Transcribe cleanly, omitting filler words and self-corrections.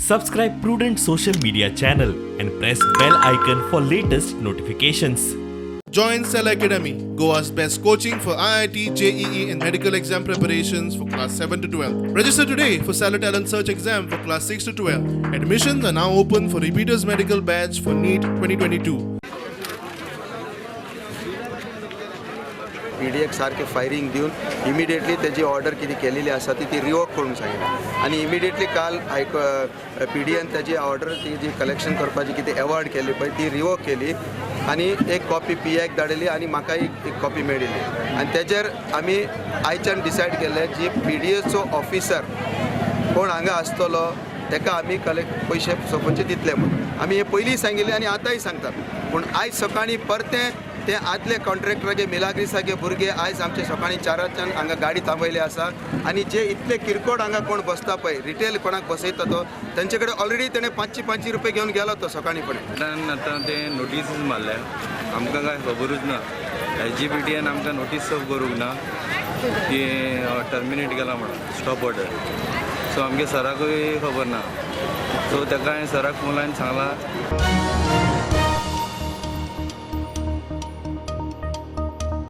Subscribe Prudent Social Media channel and press bell icon for latest notifications. Join Cell Academy, Goa's best coaching for IIT, JEE, and medical exam preparations for class 7 to 12. Register today for Cellar Talent Search exam for class 6 to 12. Admissions are now open for repeaters medical batch for NEET 2022. P D एक सारकें firing दिवन immediately तेजी order कितें केलेली आसा ती ती revoke करूंक सांगिल्ली आनी इमिडिएटली काल हायक पी डी एन तेजी ऑर्डर ती जी कलेक्शन करपाची कितें एवॉर्ड केली पळय ती रिवोक केली आनी एक कॉपी पी आयक धाडिल्ली आनी म्हाकाय एक कॉपी मेळिल्ली. आनी तेजेर आमी आयच्यान डिसायड केल्लें, G P D echo officer कोण हांगा आसतलो तेका आमी कलेक्ट पयशे सोंपोवचे दितले म्हूण आमी हे पयलीं सांगिल्लें आनी आतांय सांगतात. पूण आयज सकाळीं परतें ते आदले कॉन्ट्रॅक्टरागे मिलाग्रिसागे भुरगे आयज आमचे सकाळीं 4 हांगा गाडी थांबयली आसा आनी जे इतले किरकोळ हांगा कोण बसता पळय, रिटेल कोणाक बसयता तो, तेंचे कडेन ऑलरेडी तेणें 500 500 रुपये घेवन गेलो तो सकाळीं फुडें. आतां ते नोटीसूच मारल्या, आमकां कांय खबरूच ना. एस जी पी टीन आमकां नोटीस सर्व करूंक ना की टर्मिनेट केला म्हणून स्टॉप ऑर्डर. सो आमगे सराकूय खबर ना. सो ताका हांवें सराक फोन लावन सांगलां.